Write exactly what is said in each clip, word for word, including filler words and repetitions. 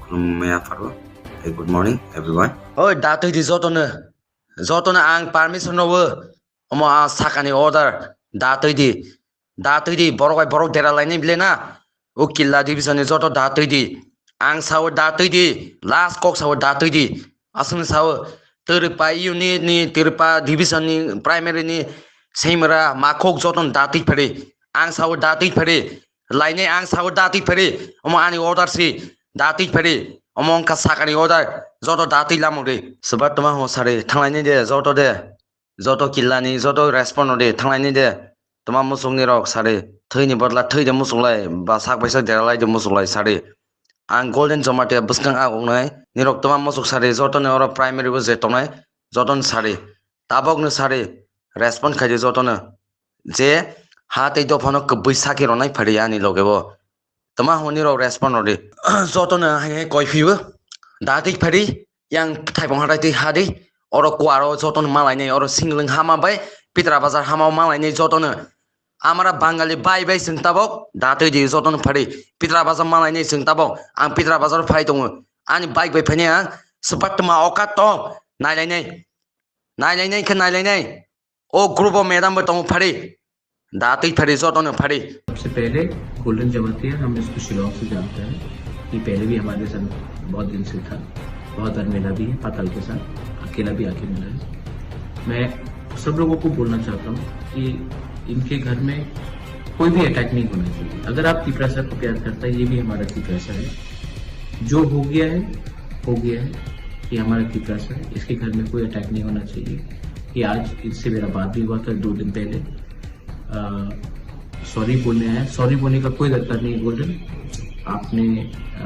Khulumya pharo. Hey, good morning everyone. Oi, da twi di jotono. Jotono ang permission rwo. Omo a sakani order. Da twi di. Da twi di. Borok bai borok dera lainai bile na. O Killa division ni joto da twi di. Ang sao da twi di. Last kok sao da twi di. Aswng sao Twrwpa unit ni, Twrwpa division ni, primary ni, Seimra, Makhuk jotono da twi phari. Ang sao da twi phari. Lainai ang sao da twi phari. Omo ani order si. Da twi phari. Omo wngkha sakani order. Joto da twi lamung ri. Swbat tuma ho sari. Thanglainai de, joto de. Joto Killa ni, joto respond no de. Thanglainai de. Tuma musuk ni rok sari. Thwi ni bodla thwi de musuk lai. Ba sak bai sak dera lai de musuk lai sari. Ang Golden Jamatia bwskang agok nai. Nirok tuma musuk sari. Joto ni oro primary bo je tongnai. Joto ni sari. Tabok ni sari. Respond khai de joto no. Je ha tei dophano kwbwi saki rwnai phari ani loge bo. Tama hwnwi rok respond rwdi. Jotono hai hai koi phiyo. Da twi phari, yang thaipung hatai twi hadi. Oro kuaro jotono malainai, oro Singlwng hama bai Pitra Bazar hama malainai jotono. Amara Bangali bai bai chwng tabok, da twi di jotono phari. Pitra Bazar malainai chwng tabok, ang Pitra Bazar phai tongo. Ani bike bai phainai ang, swbat tuma okat to, nailainai. Nailainai khe nailainai. O group o madam bo tongo phari. Da twi phari jotono phari. सबसे पहले गोल्डन जमातिया, हम इसको शिलोंग से जानते हैं। ये पहले भी हमारे साथ बहुत दिन से था, बहुत बार मिला भी है पाताल के साथ, अकेला भी आके मिला है। मैं सब लोगों को बोलना चाहता हूँ कि इनके घर में कोई भी अटैक नहीं होना चाहिए। अगर आप तिपरासा को प्यार करता है, ये भी हमारा तिपरासा है। जो हो गया है, हो गया है। ये हमारा तिपरासा है, इसके घर में कोई अटैक नहीं होना चाहिए। ये आज इससे मेरा बात भी हुआ था दो दिन पहले। सॉरी बोलने आया। सॉरी बोलने का कोई दरकार नहीं है गोल्डन। आपने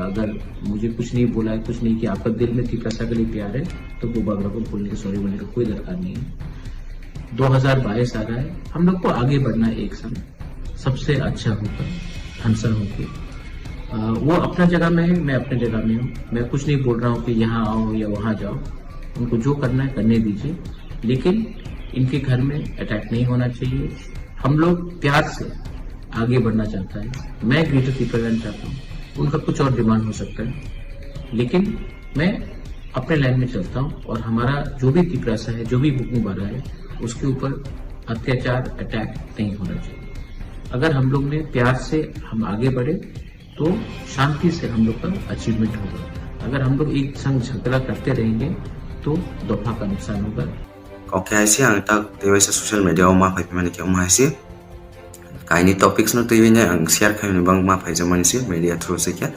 अगर मुझे कुछ नहीं बोला है, कुछ नहीं किया, आपका दिल में तिपरासा के लिए प्यार है, तो वो बाबरा को बोलने की, सॉरी बोलने का कोई दरकार नहीं है। दो हज़ार बाईस आ रहा है, हम लोग को आगे बढ़ना है एक साथ, सबसे अच्छा होकर, हंसा होके। अ, वो अपना जगह में है, मैं अपने जगह में हूँ। मैं कुछ नहीं बोल रहा हूँ कि यहाँ आओ या वहाँ जाओ, उनको जो करना है करने दीजिए, लेकिन इनके घर में अटैक नहीं होना चाहिए। हम लोग प्यार से आगे बढ़ना चाहता है। मैं ग्रेटर तिपरालैंड चाहता हूँ, उनका कुछ और डिमांड हो सकता है, लेकिन मैं अपने लाइन में चलता हूँ और हमारा जो भी तिपरासा है, जो भी बुकू बारा है, उसके ऊपर अत्याचार, अटैक नहीं होना चाहिए। अगर हम लोग ने प्यार से हम आगे बढ़े, तो शांति से हम लोग का अचीवमेंट होगा। अगर हम लोग एक संग झगड़ा करते रहेंगे, तो दोफा का नुकसान होगा। Oke, hai se ang tak tei waisa social media o ma phai phai mani khe omo hai se. Kaini topics no twiwi nai ang share khaimani bang ma phaijakmani se media through se khe.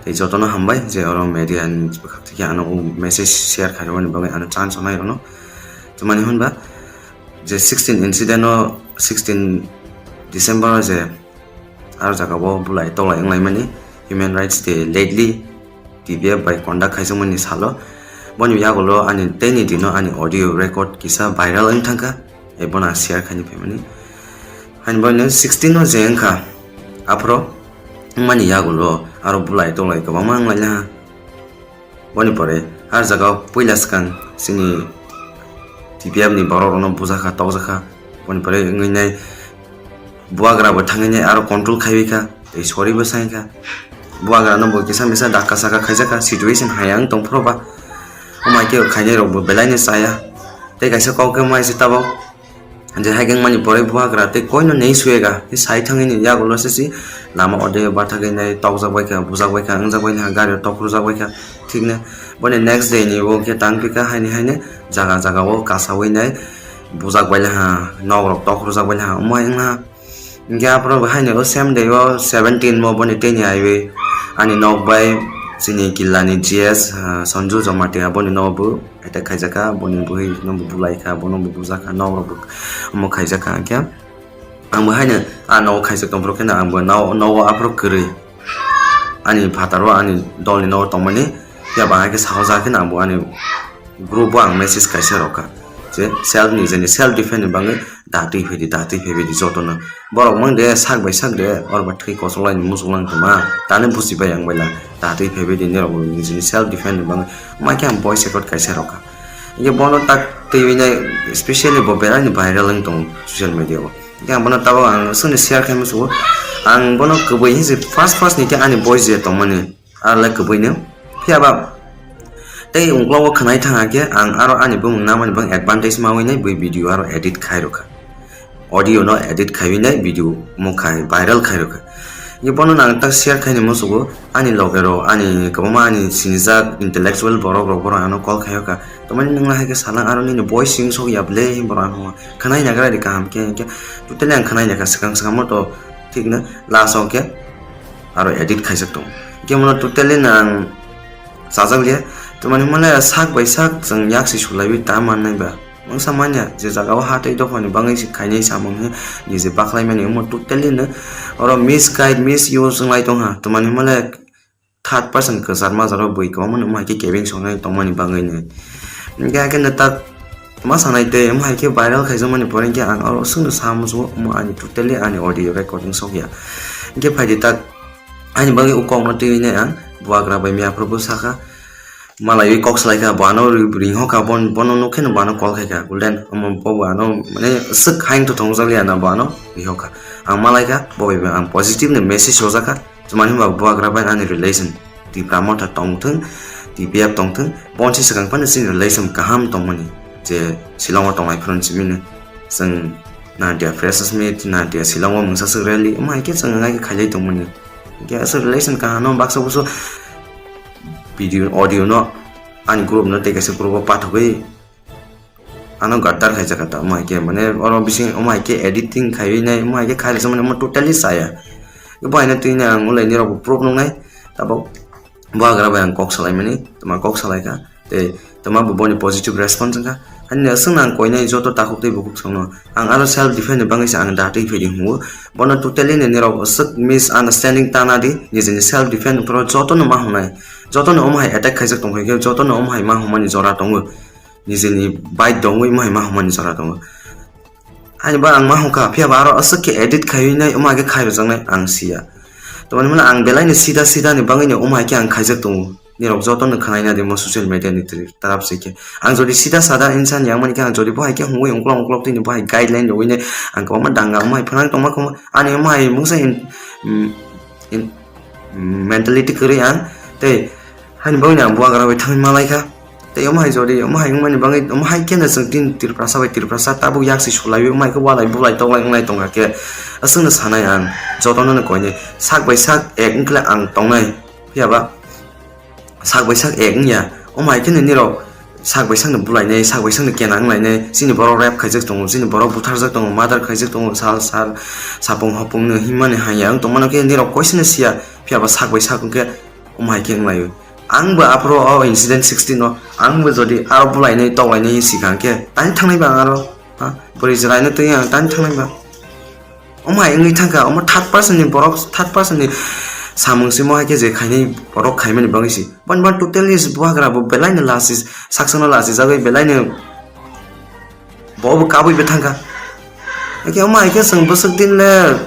Tei jotono hambai je oro media ni bwkhak thikhe ano o message share khaimani bagwi ano chance onai rwno. Tamani hwnba je sixteen incident o sixteen December o je aro jaga o bulai tolai wnglaimani Human Rights Day lately T P F bai conduct khaijakmani salo. Boni yagulo ani teini dino ani audio record kisa viral wng thangkha, ebono ang share khaini phaimani. Hani boino sixteen no je wngkha, aphro wngmani yagulo aro bulai tolai kwbangma wnglaina. Boni pore ar jaga o puila swkang chini T P F ni borok rokno bujakha, tokjakha. Boni pore wngwi nai buagra bo thangwi nai aro control khaiwi kha, tei sorry bo sai kha. Buagra no bo kisa misa dakka saka khaijak kha, situation hai ang tong phuru ba. Omo hai khe khainai rok bo belai no chaya. Tei kaisa kok khe mai se tabok. Je hai khe wngmani pore buagra tei koi no nei suya ga. Tei sai thangwi ni yagulo se si lama ode bathagwi nai tokjak bai kha, bujak bai kha, wngjak bai kha, gari o tokrujak bai kha. Thik no boni next day ni bo khe tang phi kha haini haini jaga jaga o kasawi nai bujak bai laha, nok rok tokrujak bai laha, omo hai wngna. Hingke aphuru bo haino o same day o seventeen mo boni tei ni aiwi ani nok bai chini killa ni G S, ah, Sanju Jamatia boni nok bo attack khaijak kha, boni bwrwi no bo bulai kha, bono bo bujak kha, nok rok bo omo khaijak kha. Hingke ang bo haino a nogo khaijak tong phuru khe no ang bo nogo aphuru kwrwi ani phataro ani dol ni nogo tongmani ya bahai khe sahojak khe no ang bo ani group o ang message kaisa rok kha je self ni, jeni self defense ni bagwi da twi phai di, da twi phai di jotono. Borok mang de sak bai sak de, oro ba thwi kochok lai ni muchung lang tongma. Tani buchi bai ang bai lang, da twi phai di nirok bo nijini self defense ni bagwi. Mai khe ang voice record kaisa rok kha. Ye bono tak twi nai specially bo berai ni viral wng tong social media o. Ye ang bono tabok ang soni share khai musugo. Ang bono kwbui hinsi first first ni khe ani voice je tongmani. Ar le kwbui no. Phiya ba tei ungklogo khwnai thang khe ang aro ani bumung namani bang advantage mawi nai bui video aro edit khai rwkha. Audio no edit khaiwi nai video mukhai viral khai rwkha. Ye bono nang tak share khaini musugo ani loge rok ani kwbangma ani sinijak intellectual borok rok borok ano call khai rwkha. Tamani nung hai khe salang aro nini voice sing sok ya ble borok ano khwnai nagra ri kaham khe khe totally ang khwnai nakha swkang swkang mo to thik na last o khe aro edit khaijak tongo. Khe mono totally nang chajak liya. Tamani mane sak bai sak chwng yak si sulaiwi ta mannai ba. Mungsa manya je jaga o ha tei dophani bangwi se khainai samung he nije baklaimani omo totally no oro misguide, misuse wnglai tongha. Tamani mane third person kwchar majaro bui kwbangma no hai khe kebeng songnai tongmani bangwi no. Hingkhe hai khe no tak ma sanai tei omo hai khe viral khaijakmani pore hingkhe ang oro swngno sa muchungo omo ani totally ani audio recording sokya. Hingkhe phaidi tak ani bagwi o kokno twiwi nai ang buagra bai miyaphuru bwsakha. Malaiwi kok salaikha, bo ano ri-, ringhoka, bon-, bono nukhe no bo ano call khaikha, Golden, omo bo bo ano, mane, swk haing to thongjakliya na bo ano rihokha. Ang malaikha, bo bai ang positive ni message hojakha, chumani hwnba buagra bai ani relation, Tipra Motha tongthwng, T P F tongthwng, bonsi swkang phano chini relation kaham tongmani, je Shillong o tongnai phano chimino, chwng Nadia Freshers Meet, Nadia Shillong o mungsa swk rally, omo hai khe chwng ngai khe khailai tongmani. Hingkhe aswk relation kaham no baksa buso video, audio no ani group no tei kaisa group o pathogwi ano gaddar khaijak kha ta, omo hai khe mane oro bising omo hai khe editing khaiwi nai, omo hai khe khairoksa mane omo totally chaya. Bo haino twi nai ang ulai nirok bo proof nungnai, tabok buagra bai ang kok salaimani, tama kok salaikha, tei tama bo boni positive response wngkha. Ani aswkno ang koinai joto takhuk tei bukhuk songno ang aro self defense ni bagwi se ang datwi phidi hwngo. Bono totally ni nirok aswk misunderstanding tana di, nijini self defense phoro jotono ma hwnai, jotono omo hai attack khaijak tongkha khe jotono omo hai ma hwnmani jora tongo, nijini bike dongwi omo hai ma hwnmani jora tongo. Ani ba ang ma hwnka, phiya ba aro aswk khe edit khaiwi nai omo hai khe khai rwjaknai ang siya. Tamani hwnba ang belai ni sida sida ni bagwi ni omo hai khe ang khaijak tongo. Nirok joto no khwnaina di mo social media ni twi tarap se khe. Ang jodi sida sada insan yang mani khe ang jodi bo hai khe hungwi ungklok ungklok twi ni bo hai guideline rwwi nai ang kwbangma danga omo hai phwnang tongma khamo ani omo hai mungsa in, mm, in, mm, mentality kwrwi ang tei hani bagwi ni ang buagra bai thangwi malai kha. Tei omo hai jodi omo hai wngmani bagwi omo hai khe no chwng tin Tiprasa bai Tiprasa tabuk yak se sulaiwi omo hai khe walai bulai toklai wnglai tongkha khe aswk no sanai ang jotono no koinai sak bai sak ek wngkhle ang tongnai. Phiya ba sak bai sak ek wngya. Omo hai khe nini rok sak bai sakno bulainai, sak bai sakno kena wnglainai, chini borok rape khaijak tongo, chini borok butharjak tongo, murder khaijak tongo, sal sal sapung hopung no hinmani hanya wng tongmano khe nini rok koisano siya, phiya ba sak bai sak wngkhe omo hai khe wnglaio. Ang bo aphuru o incident sixteen o ang bo jodi aro bulainai toklainai sikha khe tani thangnai ba ang aro, ha, bwrwi chwraino twi ang tani thangnai ba. Omo hai wngwi thangkha, omo third person ni borok, third person ni samung simo hai khe je khainai borok khaimani bagwi se. Boni ba totally buagra bo belai no lasi, saksa no lasi jagwi belai no bo bo kabwi bo thangkha. Eke omo hai khe chwng bwswk din le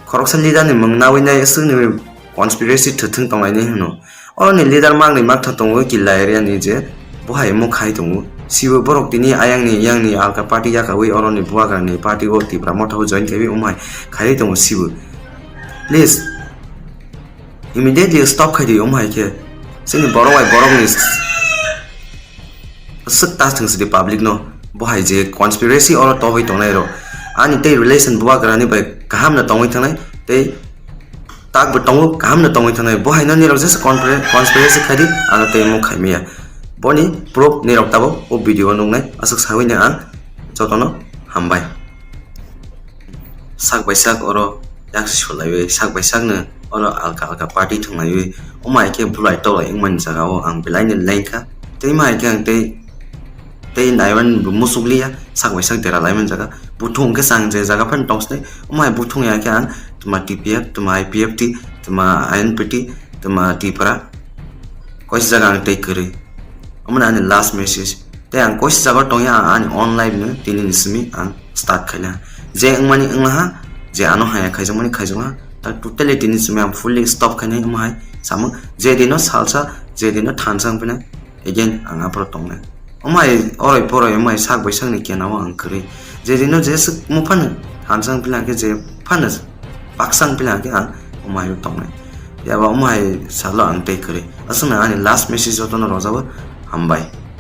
khoroksa leader ni mung nawi nai swk ni conspiracy thwthwng tonglainai hwno. Oroni leader mangnwi maktha tongo Killa area ni je bo hai omo khai tongo. Sibo borok tini ayang ni yang ni alka party yakawi oroni buagra ni party o Tipra Motha o join khaiwi omo hai khaiwi tongo sibo. Please, immediately stop khai di omo hai khe. Chini borok bai borok ni swk ta thwng sidi public no. Bo hai je conspiracy oro tobwi tongnai rok. Ani tei relation buagra ni bai kaham no tongwi thangnai tei tak bo tongo, kaham no tongwi thangnai. Bo hai no nirok jesa conspira-, conspiracy khai di, ano tei omo khai maya. Boni proof nirok tabok o video o nuknai, aswk sawi no ang jotono hambai. Sak bai sak oro yak se sulaiwi, sak bai sakno oro alka alka party thwnglaiwi, omo hai khe bulai toklai wngmani jaga o ang belai no lengkha. Tei omo hai khe ang tei, tei naiwi bo musuk liya, sak bai sak dera laimani jaga. Buthung hwnkhe chwng je jaga phano tong sini, omo hai buthung ya khe ang tma T P F, tma I P F T, tma I N P T, tma Tipra. Koisa jaga ang tei kwrwi. Omo ni ani last message. Tei ang koisa jaga tongya, ang ani own life no tini ni simi ang start khaina. Je wngmani wnglaha, je ano haya khaijakmani khaijakha, ta totally tini simi ang fully stop khainai omo hai samung. Je dino salsa, je dino thansa wngpina, again ang aphuru tongnai. Omo hai oroi poroi omo hai sak bai sakni kena o ang kwrwi. Je dino je swk mo phano thansa wngpina khe je phano baksa wngpina khe ang omo hai tongnai. Yaba omo hai salo ang tei kwrwi. Aswkno ani last message jotono rwjabo, hambai.